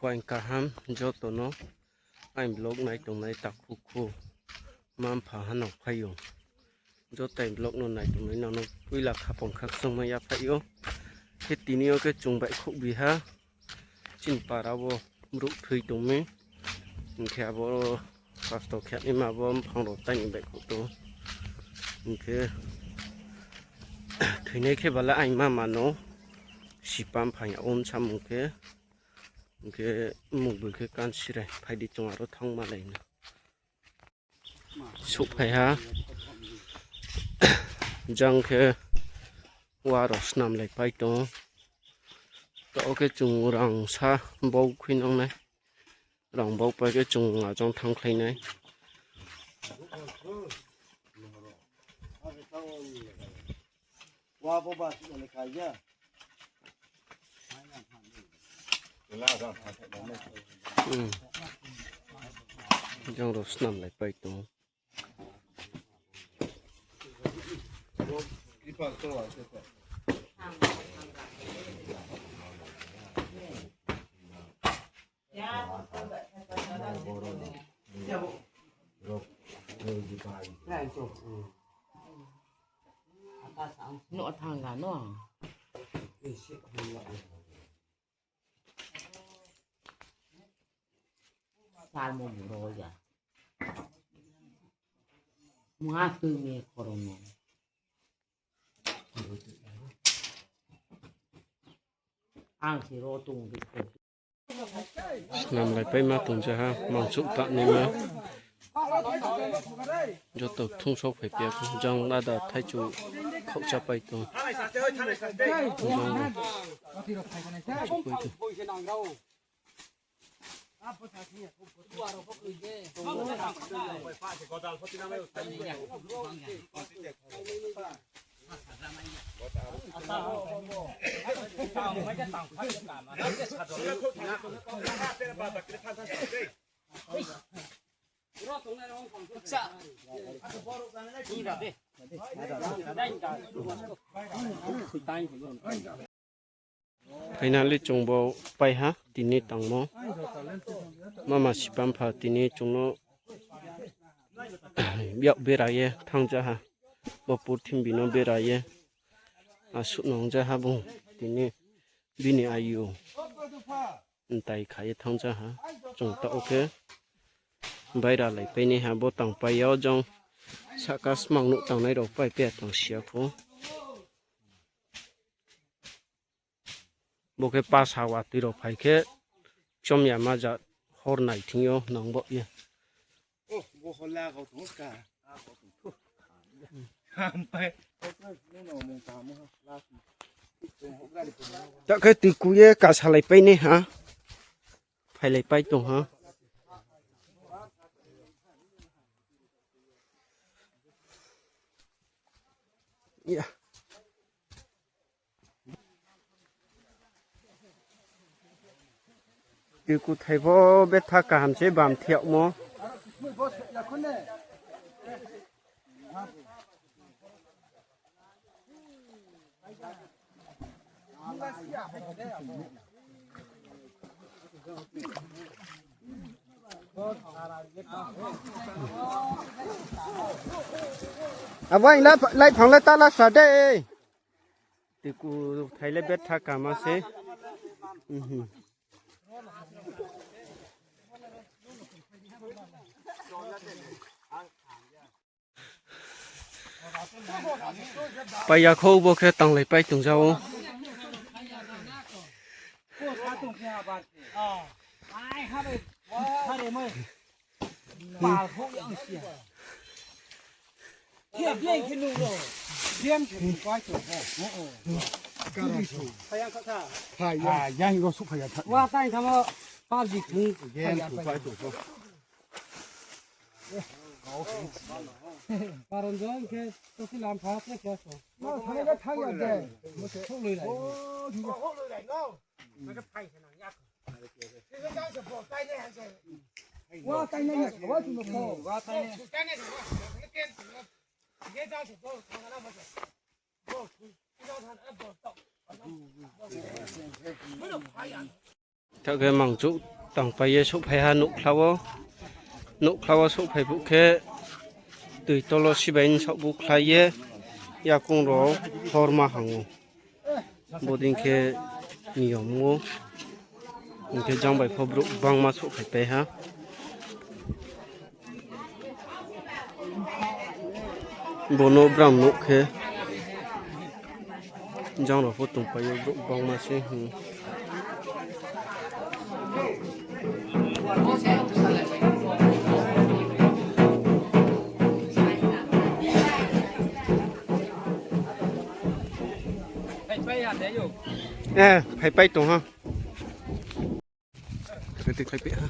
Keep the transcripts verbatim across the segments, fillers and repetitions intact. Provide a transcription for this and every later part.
Puaing kaham jotono aini vlog nai tongnai takhuk khu mampha hano phaio. Joto aini vlog no nai tongnai nono puila khapang khak chwngma yaphaio. Khe tini o khe chwng bai khuk biha chini para o borok thwi tongmi. Hinkhe abo kasto khe ani ma bo buphang rok taini bai khuk tongo. Hinkhe thwinai khe bale aini mama no sipam phai o samung khe. Hinkhe mukbui khe kan sirai phaidi chwng aro thang malai no. Suk phai ha. Jang khe wa rok snam lai pai tongo. To khe chwng rang sa bau khwi nangnai. Rang bau pai khe chwng ajang thang khlai nai. Hmm. Jang rok snam lai pai tongo. No thang ga no. Sal mo buro ya. Mwa tu me korono. Ang si ro tung di. Snam lai pai ma tong jaha, mangchuk ta ni ma. Joto thung sok phai pia, jang lada thai chu khok cha pai tong. Jang. Finally, chwngbo paiha tini tangmo. Mama sipam pha tini chwngno yak beraye thangjaha. Bo purthim bino beraye. Aswk nungjaha bo tini bini ayu. Ntai khaye thangjaha. Chwng ta oke. Baira lai paini ha bo tang paiya o jong. Saka smang nuk tangnai rok pai pe tong siya pho. Bo khe pas ha watwi rok phai khe chomya ma ja hor nai thing yo nang bo ye. Ta khe twi kuye ka salai paini ha. Phailai pai tong ha. Ya. Twi kuthai bo betha kaham se bam thiyakmo. Abo ang lai, lai phang le tala sa de. Twi kuthai le betha kama se. Mhm. Paiya kho bo khe tanglai pai tong jao. Yang ro su phaya tha. Wa tai thamo pabji thung. Karon jong khe tosi lam pha khe khe so. Ma thang ya thang ya de. Thok loi lai. Wa tai na ya wa tu no ko. Wa tai na. Thakhe mangchuk tangpaiye sokphaiha nukhlao. Nukhlao sokphai bukhe twi tolo sibaini sokbu khlaiye yakung rok horma hango. Bodin khe niyom o. Hinkhe jang bai pho borok bangma sokphai paiha. Bono bram nuk khe jang rok pho tongpaio borok bangma se. Hmm. Eh, phai pai tong ha. Ready khai pai ha.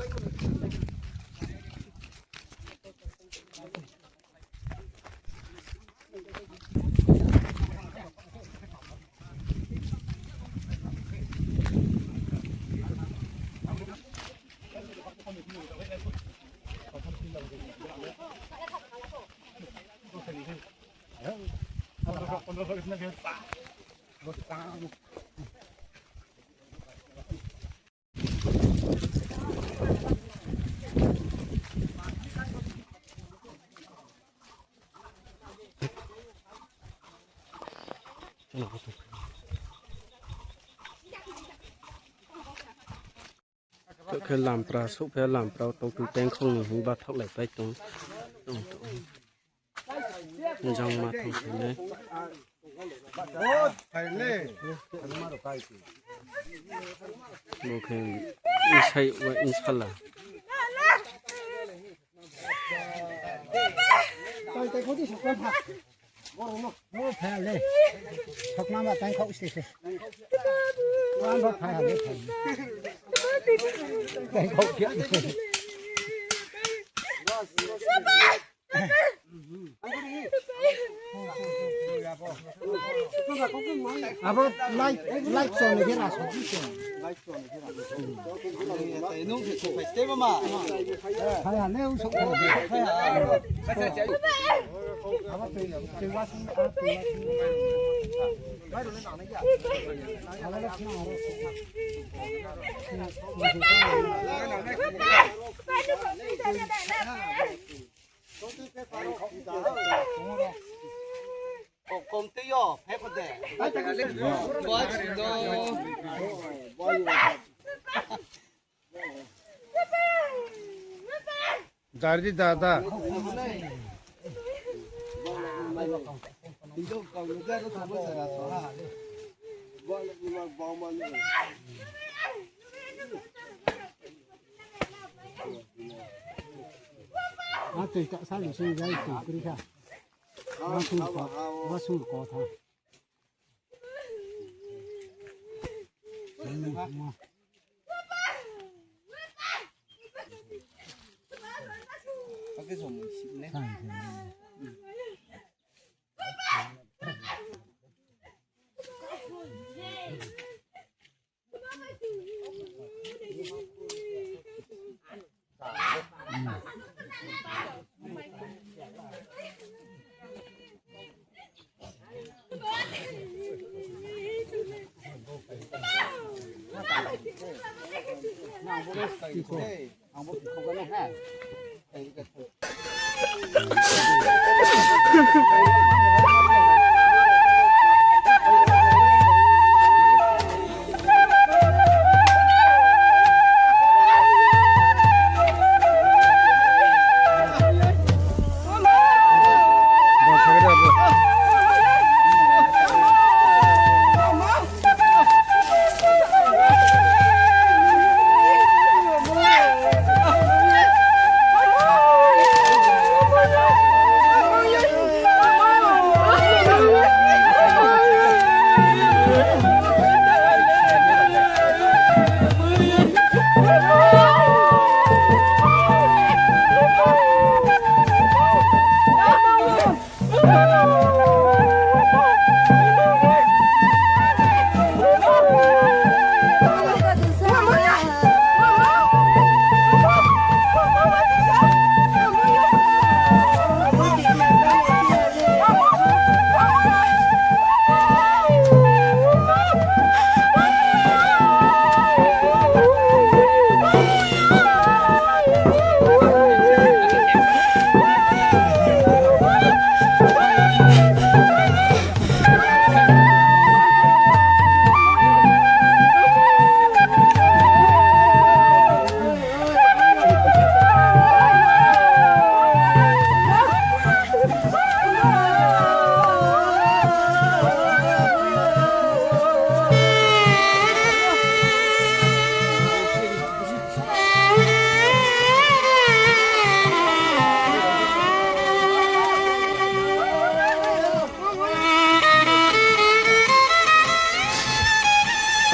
Khe lampra sokphaio, lampra o tongtwi tengkhokni hwnba thaklai pai tong. Jang ma thang khainai. Bo khe insai wa insala. Sokma ma tang khok se se. Wan ba phai ha le phai. Tang khok kya. Abo light, light chon ni gira so. Light chon ni gira. Hai ha ne u sok. Abo pe pe wa sung a pe wa sung. Kom twi o, phai pha de. Boi sing do. Dari dada. Ah, twi ta sa lu sing jai twi kri kha. Wa sung ko, wa sung ko tha.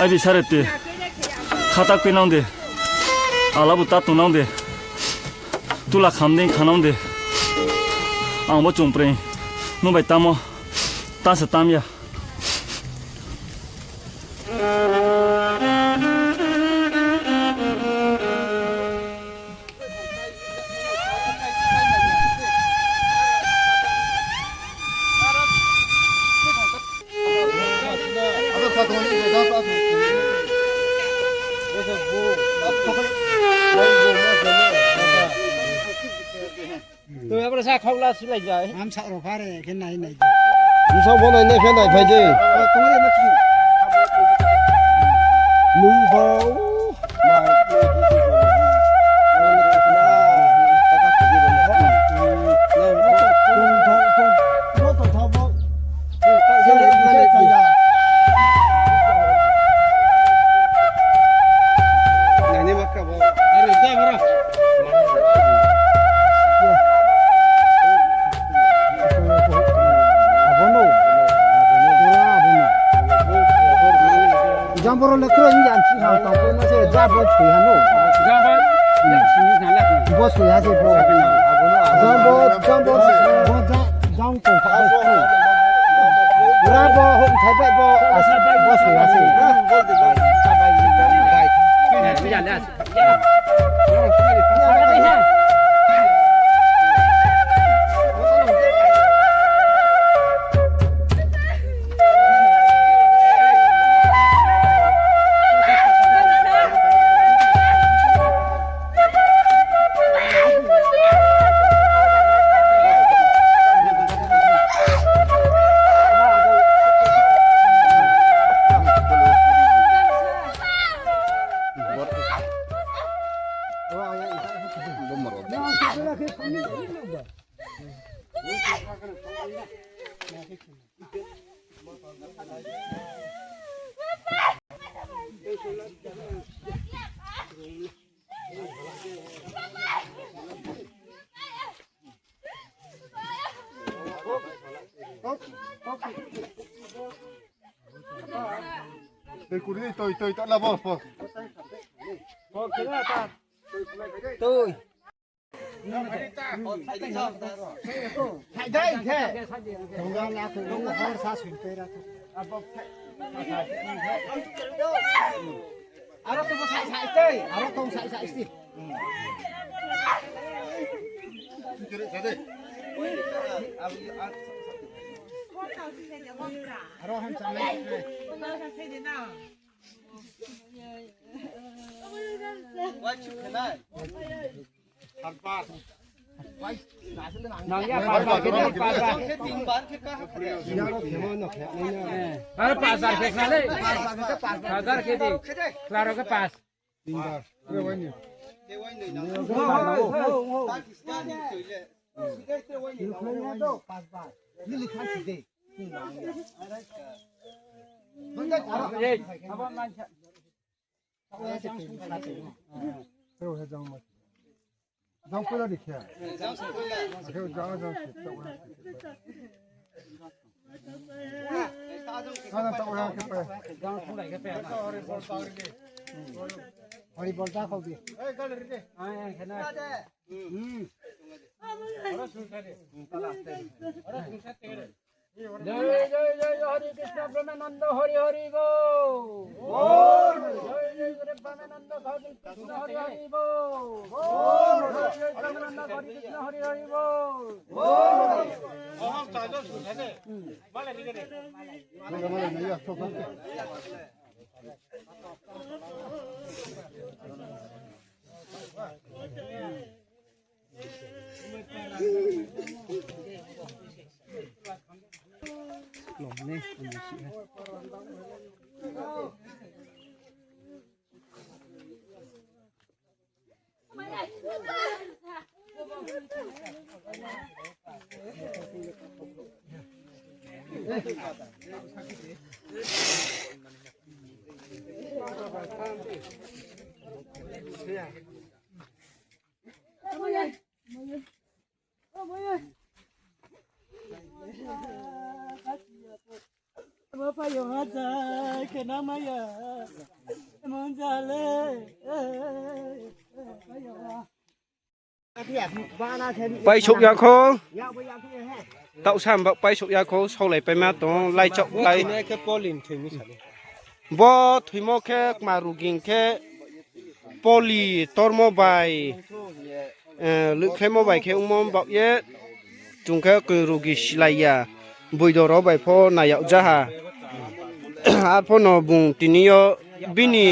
Di sare te. Khata kwi nang de. Ala bu ta tu nang de. Tula kham ding khanang de. Ang bo chumpreng. Nung bai tamo. Ta se tam ya. Twi abro sa khokla silai jai. Am sa ro phare khe nai nai. Nung sa bo nai nai khe nai phai de. Tungre ma ki. Nung bo. Abono. Pura abono. Jamboro le kro inja ansi ha tangko na se jabo sui hano. Jamboro, ya sini na la. Bo sui ha se bo. Jambo, jambo, bo ja, jang ko ka bo sui. Pura bo hok thai ba bo asi bo sui ha se. Ya, ya. Twi kuri, twi, twi, twi, la, boss, boss. Twi. Twi. Aro tong sai sai tei, aro tong sai sai tei. Aro han channai. Nang ya, par, par, par, par. Aro pas, pas, pas, pas, pas. Pas, pas, pas, pas. Klaro ke pas. Hori bolta kau di. Jai jai jai jai Hari Krishna Premananda Hari Hari Bol. Bol. Jai jai Premananda Hari Krishna Hari Hari Bol. Bol. Jai jai Premananda Hari Krishna Hari Hari Bol. Bol. Bapak yang aja kena maya. Paisok yakho. Taosa hamba paisok yakho, saulai paima tong, lai chok lai. Thwinaikhe poli ni thwimi sadi. Bo thwimo khe kma ruging khe poli tormo bai, eh, lwkhlaimo bai khe wngmo bak ye chwng khe kwi rugi silai ya. Buidoro bai pho nayok jaha. Arphono bung tiniyo bini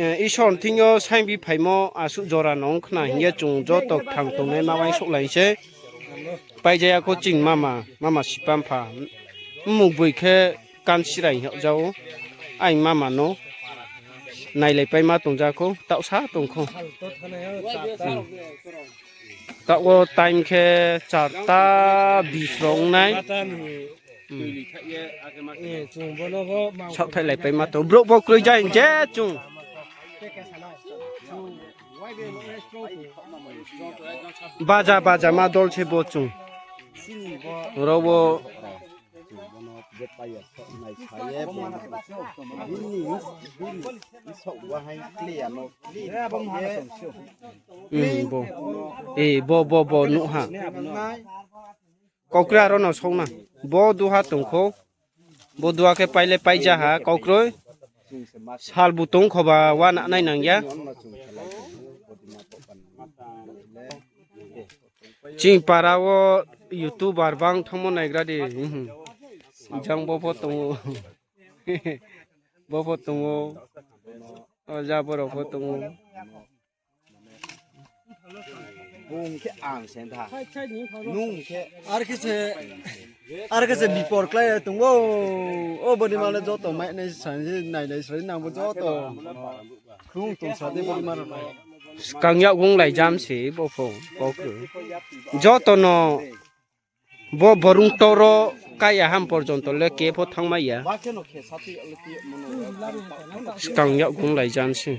eh, Isor thwngyo saimbi phaimo aswk jora no wng khna hinkhe chwng joto thang tongnai ma uansuk lai se. Paijaya kho chini mama, mama sipam pha. Muk bui khe kan sirai hok jao. Aini mama no nailai pai ma tong ja kho, taosa tong kho. Hmm. Taoh o time khe charta bis rok wngnai. Hmm. Sok thai lai pai ma to. Bro bo kroi jai je chung. Baja baja ma dol se bo chung. Ro bo. Hmm, bo. Eh, bo, bo, bo, nuh ha. Kokra aro no sokna. Bo duha tongkho. Bo duha khe paile paija ha kokroi. Sal bo tongkho ba wana nai nangya. Chini para o YouTuber bang thangmo naigra di. Mhm. Jang bo pho tongo. Bo pho tongo. O ja borok pho tongo. Bung khe ang sen tha. Nung khe. Ar khe se, ar khe se bipor klai tongo. O boni male joto mai nai sanji nai nai sari nang bo joto. Khung tong sa de boni male. Skang yak wng lai jam se bo pho, bo khe. Joto no Bo borung toro kaya ham porjonto le kepho thangmaya. Skang yak gung lai jansi.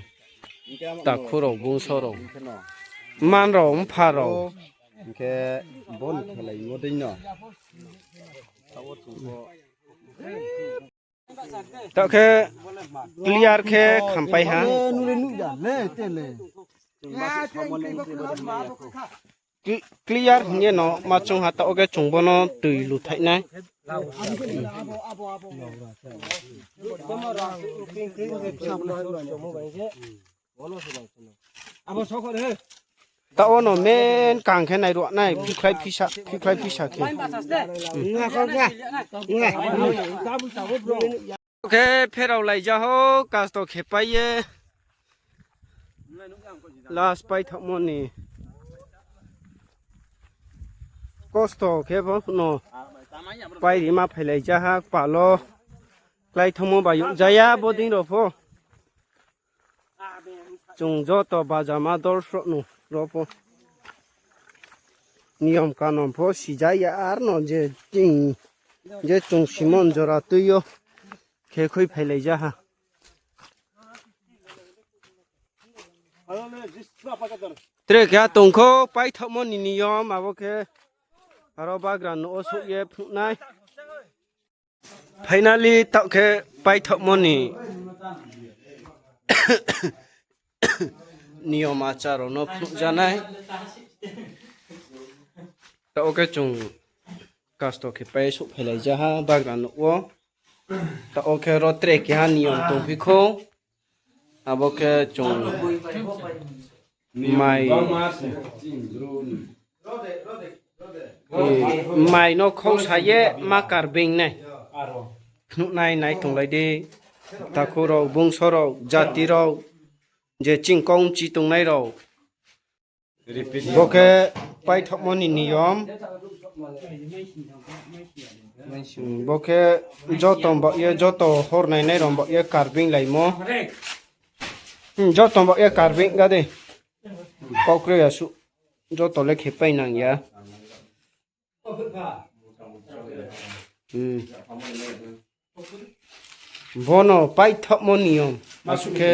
Takhurok, bungsorok. Manrok, mpharok. Hingke bon khelai modino. Tokhe clear khe khampai ha. Cl-, clear hingye no ma chwng ha ta oge chwng bono twi luthainai. Ta ono men kang khe nai ruanai, phikhlai phisa, phikhlai phisa khe. Khe pherao lai jaho, kasto khe paiye. Last paithakmoni. Kosto khe bo no pairima phailai jaha, palo. Klaithangmo bai jaya bo ding rok pho. Chwng joto bajama dol srokno ropo. Niyom kanon pho sijaya arno je ching, je chwng simon jora twio khe khoi phailai jaha. Tre khe tongkho paithakmoni niyom abo khe aro bagra no o sukye phunuknai. Finally, taoh khe paithakmoni niyom achar rokno phunukjanai. Taoh khe chwng kasto khe pai sok phailai jaha bagra nukgo. Taoh khe ro tre keha niyom tongphi kho. Abo khe chwng mai, eh, mai no khok saye ma karbeng nai. Phunuknai nai tonglai di. Takhuk rok, bungso rok, jati rok, je ching kong chi tongnai rok. Bo khe paithakmoni niyom. Bo khe joto bak ye, joto hor nainai rok bak ye karbeng laimo. Hmm, joto bak ye karbeng ga de. Kok kre ya su. Joto le khe pai nang ya. Hmm. Bono paithakmo niyom. Asuk khe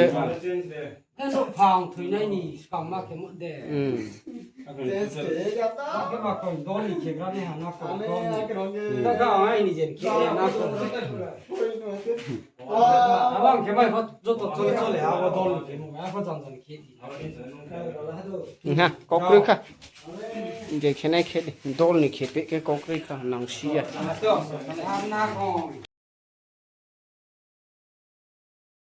Khe no phang thwinaini swkang ma khe mo de. Hmm. Khe ma koi dol ni khe gra ne ha na koi dol ni. Khe ang ai ni jen khe na koi. Abang khe bai joto chole chole abo dol ni khe mo, abo jan jan khe di. Nha, kokrwi kha. Je khenai khe di. Dol ni khe pe khe kokrwi kha nang siya.